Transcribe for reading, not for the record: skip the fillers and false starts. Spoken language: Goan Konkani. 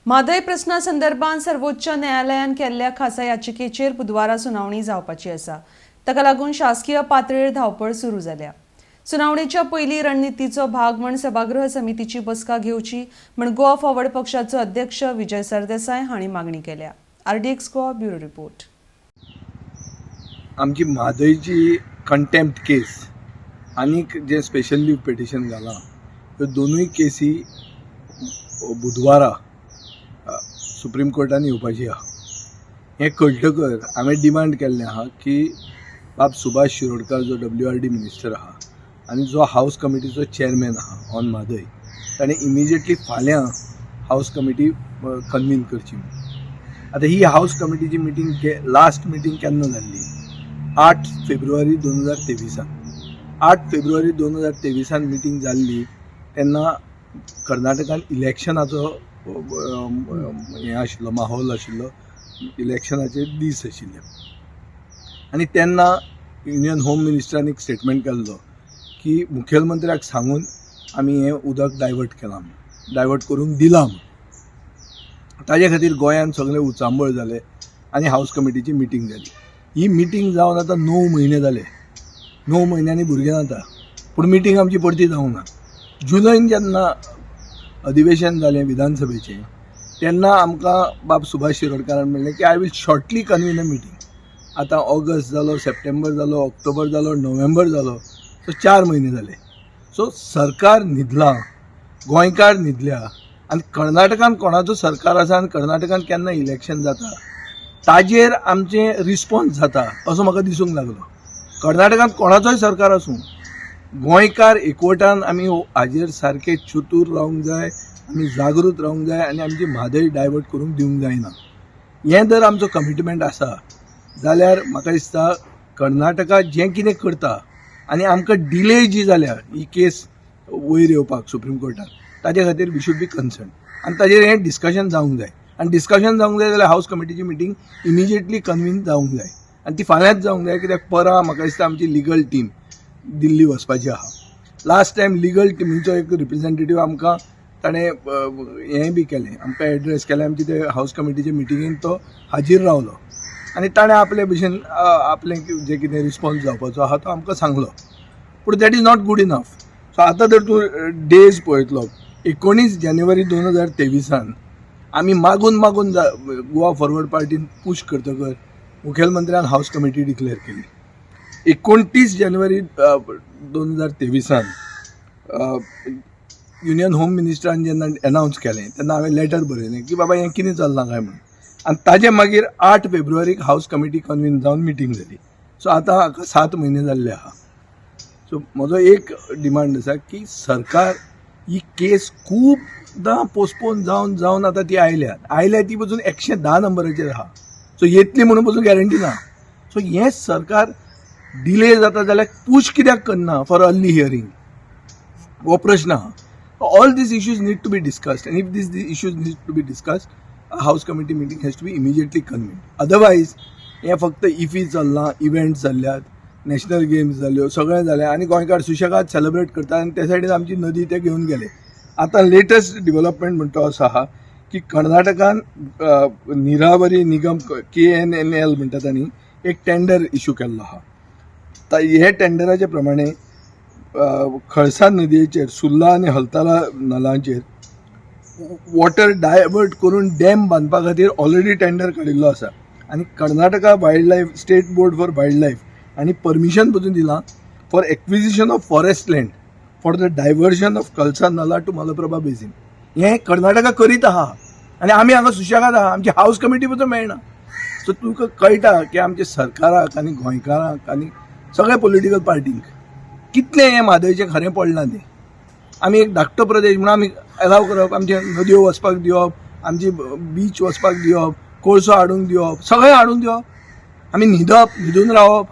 म्हादय प्रस्ना संदर्भात सर्वोच्च न्यायालयान केल्ल्या खासा याचिकेचेर बुधवारा सुनावणी जावपाची आसा. ताका लागून शासकीय पातळेर धांवपळ सुरू जाल्या. सुनावणेच्या पयलीं रणनितीचो भाग म्हण सभागृह समितीची बसका घेवची म्हण गोवा फॉरवर्ड पक्षाचो अध्यक्ष विजय सरदेसाय हांणी मागणी केल्या. RDX Goa, bureau report. आमची म्हादयची कंटेम्प्ट केस आनीक जें स्पेशल लीव पिटिशन घालां, ह्यो दोनूय केसी बुधवारा सुप्रीम कोर्टान येवपाची आहा. हें कळटकर हांवें डिमांड केल्लें आहा की बाब सुभाष शिरोडकर, जो डब्ल्यू आर डी मिनिस्टर आहा आनी जो हावस कमिटीचो चेअरमॅन आहा ऑन म्हादय, ताणें इमिजिएटली फाल्यां हावस कमिटी कन्वीन करची म्हणून. आतां ही हावस कमिटीची मिटींग, लास्ट मिटींग केन्ना जाल्ली? 8 फेब्रुवारी 2023आन. 8 फेब्रुवारी 2023आन मिटींग जाल्ली तेन्ना कर्नाटकान इलेक्शनाचो हें आशिल्लो, माहोल आशिल्लो, इलेक्शनाचे दीस आशिल्ले आनी तेन्ना युनियन होम मिनिस्टरान एक स्टेटमेंट केल्लो की मुखेलमंत्र्याक सांगून आमी हें उदक डायवर्ट केलां म्हूण, डायवर्ट करूंक दिलां म्हूण. ताजे खातीर गोंयांत सगळें उचांबळ जालें आनी हावस कमिटीची मिटींग जाली. ही मिटींग जावन आतां 9 म्हयने जाले. 9 म्हयन्यांनी भुरगें जाता, पूण मिटींग आमची परती जावंक ना. जुलयन जेन्ना अधिवेशन जालें विधानसभेचें, तेन्ना आमकां बाब सुभाष शिरोडकारान म्हणलें की "I will shortly convene a meeting." आतां ऑगस्ट जालो, सप्टेंबर जालो, ऑक्टोबर जालो, नोव्हेंबर जालो, सो 4 म्हयने जाले. सो सरकार न्हिदलां, गोंयकार न्हिदल्या आनी कर्नाटकान कोणाचो सरकार आसा आनी कर्नाटकान केन्ना इलेक्शन जाता ताजेर आमचें रिस्पॉन्स जाता असो म्हाका दिसूंक लागलो. कर्नाटकांत कोणाचोय सरकार आसूं, गोंयकार एकवटान आमी हाजेर सारके चतूर रावंक जाय, आमी जागृत रावंक जाय आनी आमची म्हादय डायवर्ट करूंक दिवंक जायना. हें जर आमचो कमिटमेंट आसा जाल्यार म्हाका दिसता कर्नाटका जें कितें करता आनी आमकां डिले जी जाल्या ही केस वयर येवपाक सुप्रीम कोर्टान, ताजे खातीर we should be concern आनी ताजेर हें डिस्कशन जावंक जाय. आनी डिस्कशन जावंक जाय जाल्यार हावस कमिटीची मिटींग इमिजिएटली कन्वीन जावंक जाय आनी ती फाल्यांच जावंक जाय, कित्याक परां म्हाका दिसता आमची लिगल टीम दिल्ली वचपाची आहा. लास्ट टायम लिगल टिमीचो एक रिप्रेझेंटेटीव आमकां ताणें हें बी केलें, आमकां एड्रेस केलें. आमची ते हावस कमिटीचे मिटिंगेन तो हाजीर रावलो आनी ताणें आपले भशेन आपलें जें कितें रिस्पॉन्स जावपाचो आहा तो आमकां सांगलो, पूण that is not good enough. So आतां जर तूं डेज पळयतलो, 19 जानेवारी 2023आन आमी मागून मागून गोवा फॉरवर्ड पार्टीन पूश करतकर मुखेलमंत्र्यान हावस कमिटी डिक्लेअर केली. 29 जानेवारी 2023आन युनियन होम मिनिस्टरान जेन्ना अनावन्स केलें, तेन्ना हांवें लेटर बरयलें की बाबा, हें कितें चल्लां काय म्हणून. आनी ताजे मागीर 8 फेब्रुवारीक हावस कमिटी कन्वीन जावन मिटींग जाली. सो आतां हाका 7 म्हयने जाल्ले आहा. सो म्हजो एक डिमांड आसा की सरकार ही केस खूबदां पोस्टपोन जावन जावन आतां ती आयल्या. आयल्या ती पसून 110 नंबराचेर आहा. सो येतली म्हणून पसून गॅरंटी ना. सो हें सरकार डिले जाता जाल्यार पूश कित्याक करना फॉर अर्ली हियरींग, हो प्रश्न आहा. All these issues need to be discussed, and if these issues need to be discussed, house committee meeting has to be immediately convened. Otherwise हें फक्त इफी चल्लां, इव्हेंट चल्ल्यात, नॅशनल गेम्स जाल्यो, सगळें जालें आनी गोंयकार सुशेगाद सेलिब्रेट करता आनी त्या सायडीन आमची नदी ते घेवन गेले. आतां लेटस्ट डिव्हलपमेंट म्हणटा तो असो आहा की कर्नाटकान निरावरी निगम, केएनएनएल म्हणटा, तांणी एक टेंडर इशू केल्लो आहा. हे टेंडराचे प्रमाणे खळसा नदयेचेर सुर्ला आनी हलतारा नलांचेर वॉटर डायवर्ट करून डॅम बांदपा खातीर ऑलरेडी टेंडर काडिल्लो आसा आनी Karnataka wild life state board for wild life आनी परमिशन पसून दिलां for acquisition of forest land for the diversion of Kalasa Nala to Malaprabha basin. हें कर्नाटका करीत आहा आनी आमी हांगा सुशेगाद आहा. आमची हावस कमिटी पसून मेळना. सो तुका कळटा की आमच्या सरकाराक आनी गोंयकारांक आनी सगळ्या पॉलिटिकल पार्टींक कितलें हें म्हादयचें खरें पडलां तें. आमी एक धाकटो प्रदेश म्हणून आमी एलाव करप, आमचे नदयो वचपाक दिवप, आमची बीच वचपाक दिवप, कोळसो हाडूंक दिवप, सगळें हाडूंक दिवप, आमी न्हिदप, न्हिदून रावप.